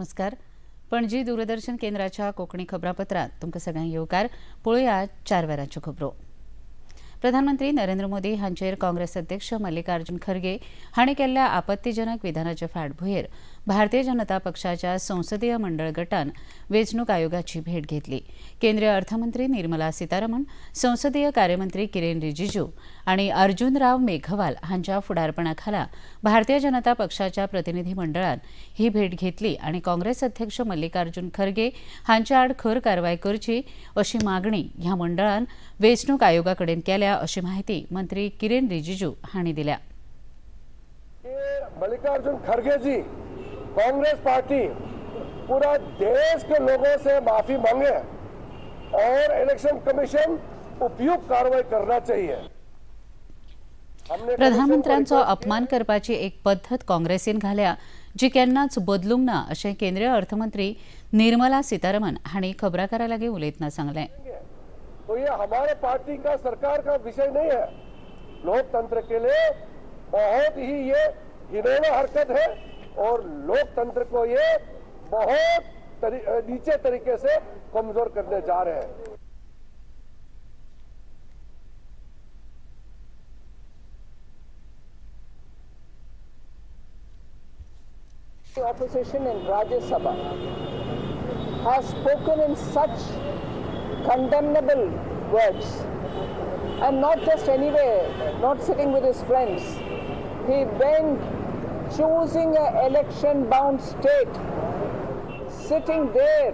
नमस्कार. पणजी दूरदर्शन केंद्राच्या कोंकणी खबरापत्रांत तुमकां सगळ्यांक येवकार. पळोवया 4 वरांच्यो खबरो. प्रधानमंत्री नरेंद्र मोदी हांचेर काँग्रेस अध्यक्ष मल्लिकार्जुन खरगे हांणी केल्ल्या आपत्तीजनक विधानाचे फाटभुंयेर भारतीय जनता पक्षाच्या संसदीय मंडळ गटान वेंचणूक आयोगाची भेट घेतली. केंद्रीय अर्थमंत्री निर्मला सीतारमण, संसदीय कार्यमंत्री किरेन रिजिजू आनी अर्जुन राव मेघवाल हांच्या फुडारपणा खाला भारतीय जनता पक्षाच्या प्रतिनिधी मंडळान ही भेट घेतली आनी काँग्रेस अध्यक्ष मल्लिकार्जुन खरगे हांच्या आड खर कारवाय करची अशी मागणी ह्या मंडळान वेंचणूक आयोगा कडेन केल्या अशी माहिती मंत्री किरेन रिजिजू हांणी दिल्या. मल्लिकार्जुन खरगे जी कांग्रेस पार्टी पूरा देश के लोगों से माफी मांगे और इलेक्शन कमीशन उपयुक्त कार्रवाई करना चाहिए. प्रधानमंत्र्यांचो अपमान करपाची एक पद्धत काँग्रेसीन घाल्या जी केन्नाच बदलूंक ना अशें केंद्रीय अर्थमंत्री निर्मला सीतारमन हांणी खबराकारां लागीं उलयतना सांगलें. तो ये हमारे पार्टी का सरकार का विषय नहीं है. लोकतंत्र के लिए बहुत ही ये घिनौना हरकत है और लोकतंत्र को ये बहुत नीचे तरीके से कमजोर करने जा रहे हैं. The opposition in Rajya Sabha has spoken in such condemnable words, and not just anywhere, not sitting with his friends. He went choosing an election-bound state, sitting there,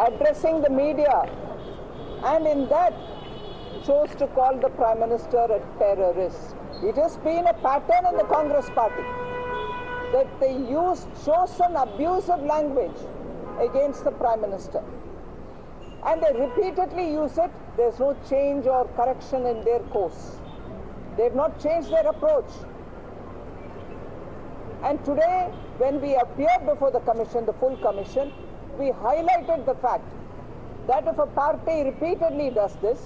addressing the media, and in that chose to call the Prime Minister a terrorist. It has been a pattern in the Congress party that they use chosen abusive language against the Prime Minister. And they repeatedly use it. There's no change or correction in their course. They've not changed their approach. And today, when we appeared before the commission, the full commission, we highlighted the fact that if a party repeatedly does this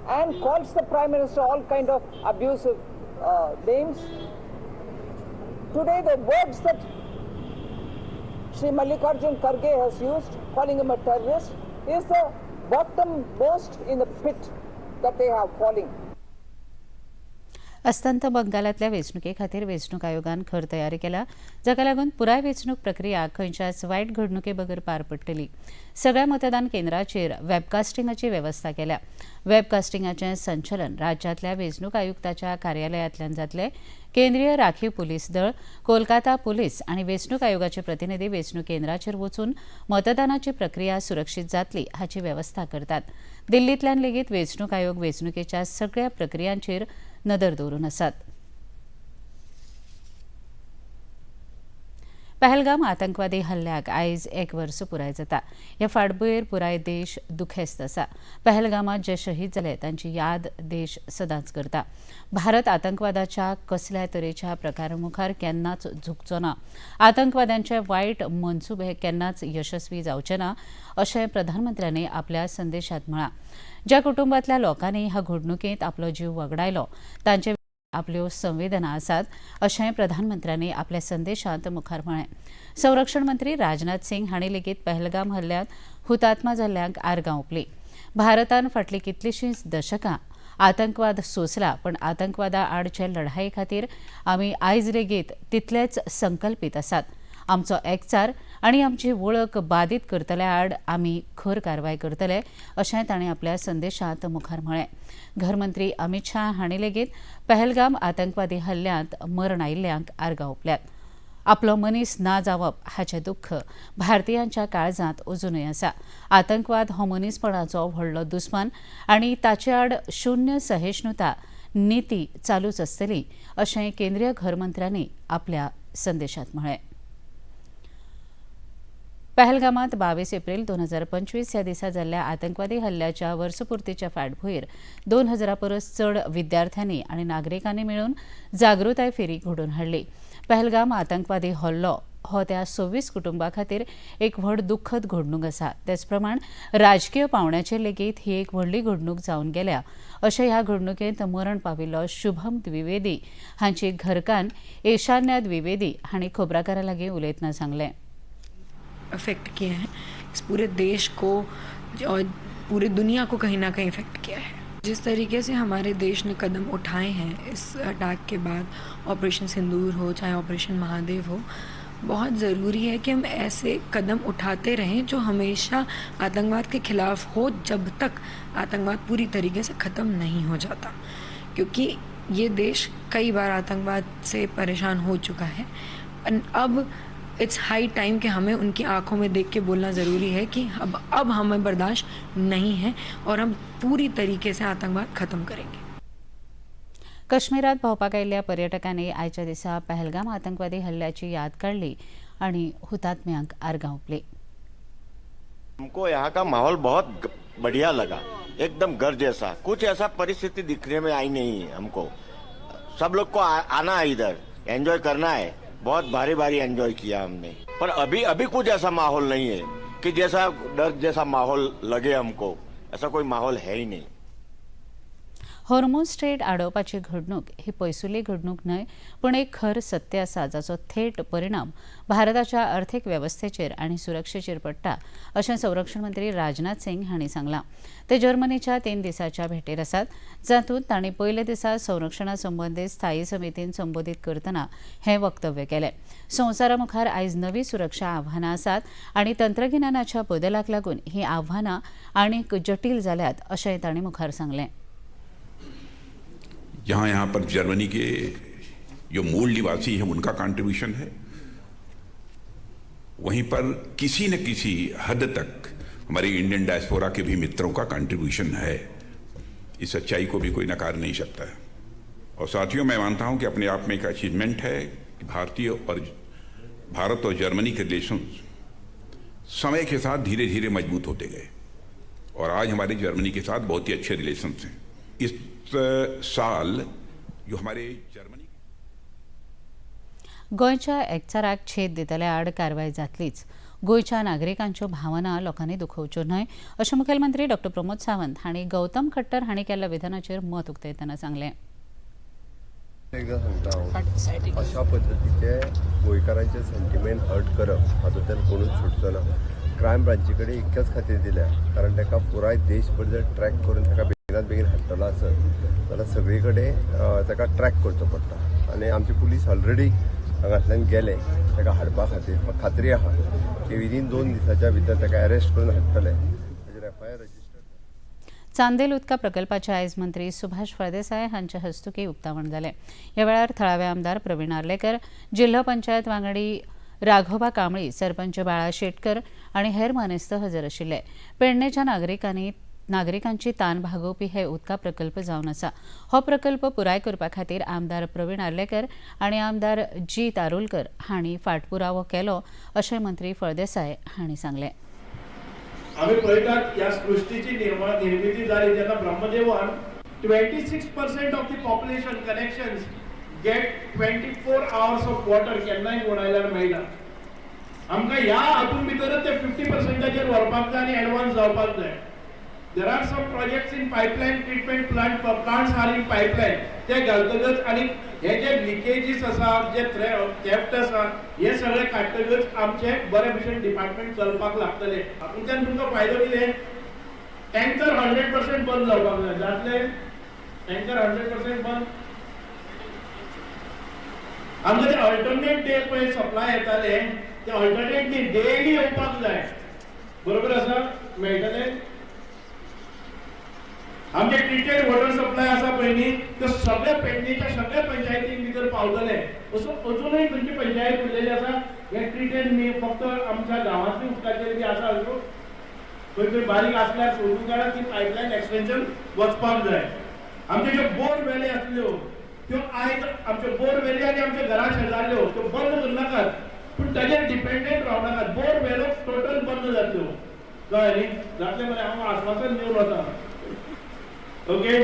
and calls the Prime Minister all kind of abusive names, today the words that Shri Mallikarjun Kharge has used, calling him a terrorist, is the bottom most in the pit that they are falling. अस्तंत बंगालांतल्या वेंचणुके खातीर वेंचणूक आयोगान खर तयारी केल्या, जाका लागून पुराय वेंचणूक प्रक्रिया खंयच्याच वायट घडणुके बगर पार पडटली. सगळ्या मतदान केंद्राचेर वेबकास्टिंगाची वेवस्था केल्या. वेबकास्टिंगाचें संचलन राज्यांतल्या वेंचणूक आयुक्ताच्या कार्यालयांतल्यान जातलें. केंद्रीय राखीव पुलीस दळ, कोलकाता पुलीस आनी वेंचणूक आयोगाचे प्रतिनिधी वेंचणूक केंद्राचेर वचून मतदानाची प्रक्रिया सुरक्षीत जातली हाची वेवस्था करतात. दिल्लींतल्यान लेगीत वेंचणूक आयोग वेंचणुकेच्या सगळ्या प्रक्रियांचेर नदर दवरून आसात. पहलगाम आतंकवादी हल्ल्याक आयज 1 वर्स पुराय जाता. ह्या फाटभुंयेर पुराय देश दुखेस्त आसा. पहलगामात जे शहीद जाले तांची याद देश सदांच करता. भारत आतंकवादाच्या कसल्या तरेच्या प्रकारा मुखार केन्नाच झुकचो ना. आतंकवाद्यांचे वायट मनसुबे केन्नाच यशस्वी जावचे ना अशें प्रधानमंत्र्यांनी आपल्या संदेशात म्हळां. ज्या कुटुंबांतल्या लोकांनी ह्या घडणुकेंत आपलो जीव वगडायलो तांचे आपल्यो संवेदना आसात अशें प्रधानमंत्र्यांनी आपल्या संदेशांत मुखार म्हळें. संरक्षण मंत्री राजनाथ सिंग हांणी लेगीत पहलगाम हल्ल्यांत हुतात्मा जाल्ल्यांक आर्गां ओंपली. भारतान फाटलीं कितलींशींच दशकां आतंकवाद सोंसला, पण आतंकवादा आडचे लढाये खातीर आमी आयज लेगीत तितलेच संकल्पीत आसात. आमचो एकचार आनी आमची वळख बादीत करतल्या आड आमी खर कारवाय करतले अशें ताणें आपल्या संदेशांत मुखार म्हळें. घरमंत्री अमित शाह हांणी लेगीत पहलगाम आतंकवादी हल्ल्यांत मरण आयिल्ल्यांक आर्गां ओंपल्यात. आपलो मनीस ना जावप हाचें दुख्ख भारतीयांच्या काळजांत अजुनूय आसा. आतंकवाद हो मनीसपणाचो व्हडलो दुस्मान आनी ताचे आड शून्य सहिष्णुता नीती चालूच आसतली अशें केंद्रीय घरमंत्र्यांनी आपल्या संदेशांत म्हळें. पहलगामात 22 एप्रिल 2025 ह्या दिसा जाल्ल्या आतंकवादी हल्ल्याच्या वर्सपुर्तीच्या फाटभुंयेर 2000 परस चड विद्यार्थ्यांनी आनी नागरिकांनी मेळून जागृताय फेरी घडोवन हाडली. पहलगाम आतंकवादी हल्लो हो त्या 26 कुटुंबा खातीर एक व्हड दुख्खद घडणूक आसा. तेच प्रमाण राजकीय पावंड्याचेर लेगीत ही एक व्हडली घडणूक जावन गेल्या अशें ह्या घडणुकेंत मरण पाविल्लो शुभम द्विवेदी हांची घरकान्न ईशान्या द्विवेदी हांणी खबराकारां लागीं उलयतना सांगलें. अफेक्ट किए हैं, इस पूरे देश को और पूरी दुनिया को कहीं ना कहीं इफ़ेक्ट किया है. जिस तरीके से हमारे देश ने कदम उठाए हैं इस अटैक के बाद, ऑपरेशन सिंदूर हो चाहे ऑपरेशन महादेव हो, बहुत ज़रूरी है कि हम ऐसे कदम उठाते रहें जो हमेशा आतंकवाद के ख़िलाफ़ हो, जब तक आतंकवाद पूरी तरीके से ख़त्म नहीं हो जाता, क्योंकि ये देश कई बार आतंकवाद से परेशान हो चुका है. अब it's high time कि हमें उनकी आंखों में देख के बोलना ज़रूरी है कि अब हमें बर्दाश्त नहीं है और हम पूरी तरीके से आतंकवाद ख़त्म करेंगे. काश्मीरात भोंवपाक आयिल्ल्या पर्यटकांनी आयच्या दिसा पहलगाम आतंकवादी हल्ल्याची याद काडली आनी हुतात्म्यांक आर्गां ओंपली. हमको यहाँ का माहौल बहुत बढ़िया लगा, एकदम घर जैसा. कुछ ऐसा परिस्थिति दिखने में आई नहीं है हमको. सब लोग को आना है इधर, एंजॉय करना है. बहुत भारी भारी एंजॉय किया हमने, पर अभी अभी कुछ ऐसा माहौल नहीं है कि जैसा डर जैसा माहौल लगे हमको, ऐसा कोई माहौल है ही नहीं. हॉर्मोन स्ट्रेट आडोवपाची घडणूक ही पयसुल्ली घडणूक न्हय, पूण एक खर सत्य आसा, जाचो थेट परिणाम भारताच्या अर्थीक वेवस्थेचेर आनी सुरक्षेचेर पडटा अशें संरक्षण मंत्री राजनाथ सिंग हांणी सांगलां. ते जर्मनीच्या 3 दिसांच्या भेटेर आसात, जातूंत तांणी पयल्या दिसा संरक्षणा संबंदीत स्थायी समितीन संबोधीत करतना हें वक्तव्य केलें. संवसारा मुखार आयज नवी सुरक्षा आव्हानां आसात आनी तंत्रगिन्यानाच्या बदलाक लागून हीं आव्हानां आनीक जटील जाल्यात अशेंय तांणी मुखार सांगलें. जहाँ यहाँ पर जर्मनी के जो मूल निवासी हैं उनका कंट्रीब्यूशन है, वहीं पर किसी न किसी हद तक हमारे इंडियन डायस्पोरा के भी मित्रों का कंट्रीब्यूशन है. इस सच्चाई को भी कोई नकार नहीं सकता है. और साथियों, मैं मानता हूं कि अपने आप में एक अचीवमेंट है कि भारत और जर्मनी के रिलेशन समय के साथ धीरे धीरे मजबूत होते गए और आज हमारे जर्मनी के साथ बहुत ही अच्छे रिलेशन हैं. इस साल जो हमारे जर्मनी गोंयच्या एकचाराक छेद दितल्या आड कारवाय जातलीच. गोंयच्या नागरिकांच्यो भावना लोकांनी दुखोवच्यो न्हय अशें मुखेलमंत्री डॉक्टर प्रमोद सावंत हांणी गौतम खट्टर हांणी केल्ल्या विधानाचेर मत उक्तायतना सांगलें. एकदां सांगता हांव, अशा पद्दतीचे गोंयकारांचे सेंटिमेंट हर्ट करप हातूंतल्यान कोणूच सुटचो ना. क्रायम ब्रांची कडेन इतक्याच खातीर दिल्या, कारण ताका पुराय देशभर जर ट्रॅक करून ताका बेगिनात बेगीन हाडटलो आसत जाल्यार सगळी कडेन ताका ट्रॅक करचो पडटा. आनी आमचे पुलीस ऑलरेडी हांगांतल्यान गेले ताका हाडपा खातीर. म्हाका खात्री आहा की विदीन 2 दिसाच्या भितर ताका अरेस्ट करून हाडटले. ताजेर एफआयआर रजिस्टर. चांदेल उदका प्रकल्पाचे आयज मंत्री सुभाष फळदेसाय हांच्या हस्तुकीं उक्तावण जालें. ह्या वेळार थळावे आमदार प्रवीण आर्लेकर, जिल्हो पंचायत वांगडी राघोबा कांबळी, सरपंच बाळा शेटकर आनी हेर मानेस्त हजर आशिल्ले. पेडणेच्या नागरिकांची तान भागोवपी हे उदका प्रकल्प जावन आसा. हो प्रकल्प पुराय करपा खातीर आमदार प्रवीण आर्लेकर आनी आमदार जी तारुलकर हांणी फाटपुरावो केलो अशें मंत्री फळदेसाय हांणी सांगलें. आमी पळयतात, ह्या सृश्टीची निर्मिती जाली तेन्ना ब्रह्मदेवान 26% of the population connections get 24 hours of water. केन्नाय कोण आयल्यार मेळटा. आमकां ह्या हातून भितरच ते 50%चेर व्हरपाक जाय आनी एडवान्स जावपाक जाय. There are some projects in pipeline, treatment plants are in pipeline. ते घालतकच आनी हे जे लिकेजीस आसा, जे थेफ्ट आसा, हे सगळे काडटकच आमचे बरे भशेन डिपार्टमेंट चलपाक लागतले. हातूंतल्यान तुमकां फायदो कितें? टँकर 100% बंद जावपाक जाय. जातले टँकर 100% बंद? आमकां ते अल्टरनेट डे पळय सप्लाय येताले, ते अल्टरनेट न्ही, डेली येवपाक जाय. बरोबर आसा? मेळटले? आमचे ट्रिटेड वॉटर सप्लाय आसा पळय न्ही, ते सगळ्या पेडणेच्या सगळ्या पंचायतीं भितर पावतले. असो अजुनूय खंयची पंचायत उरलेली आसा हे ट्रिटेड न्ही, फक्त आमच्या गांवांतली उदकाचेर बी आसा? अजून खंय खंय बारीक आसल्यार सोदून काडा. ती पायपलायन एक्सटेन्शन वचपाक जाय. आमच्यो ज्यो बोर वेली आसल्यो त्यो आयज, आमच्यो बोर वेली आनी आमच्या घरा शेजारल्यो त्यो बंद करनाकात, पूण ताजेर डिपेंडंट रावनाकात. बोर वेलो टोटल बंद जातल्यो, कळ्ळें न्ही? जातलें मरे? हांव आश्वासन दिवन वता. ओके,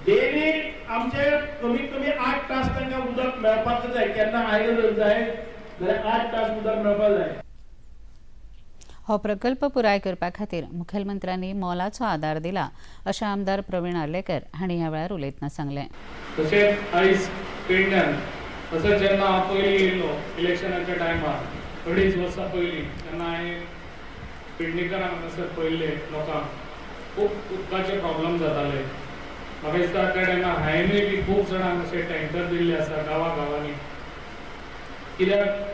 डेली आमचे कमीत कमी 8 तास तांकां उदक मेळपाक जाय. केन्ना आयदन जाय. जाल्यार 8 तास उदक मेळपाक जाय. हो प्रकल्प पुराय करपा खातीर मुखेलमंत्र्यांनी मोलाचो आदार दिला, अशें आमदार प्रवीण आर्लेकर हांणी ह्या वेळार उलयतना सांगलें. तशेंच आयज पेडण्यान तशेंच जेन्ना हांव पयलीं येयल्लो इलेक्शनाच्या टायमार 2.5 वर्सां पयलीं, तेन्ना हांवें पेडणेकरांक हांगासर पळयल्ले, लोकांक खूब उदकाचे प्रॉब्लम जाताले. म्हाका दिसता त्या टायमार हांवेनूय बी खूब जाणांक अशे टँकर दिल्ले आसा गांवा गांवांनी, कित्याक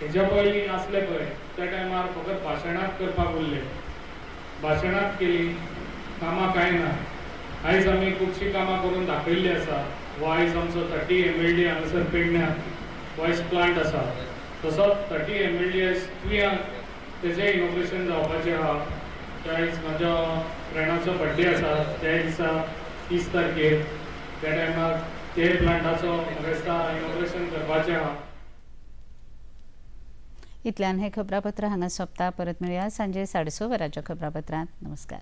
हेज्या पयलीं आसले पळय त्या टायमार फकत भाशणांत करपाक उरले. भाशणांत केली, कामां कांय ना. आयज आमी खुबशीं कामां करून दाखयल्लीं आसा. हो आयज आमचो 30 एमएलडी हांगासर पेडण्यां वॉयस प्लांट आसा, तसोच 30 एमएलडी आयज तुयां तेजें इनॉग्रेशन जावपाचें आहा. त्या आयज म्हाज्या फ्रेंडाचो बड्डे आसा त्या दिसा 30 तारखेर. त्या टायमार ते प्लांटाचो म्हाका दिसता इनॉग्रेशन करपाचें आहा. इतल्यान हे खबरापत्र हांगा सोंपता. परत मेळया सांजे 6:30 वरांच्या खबरापत्रांत. नमस्कार.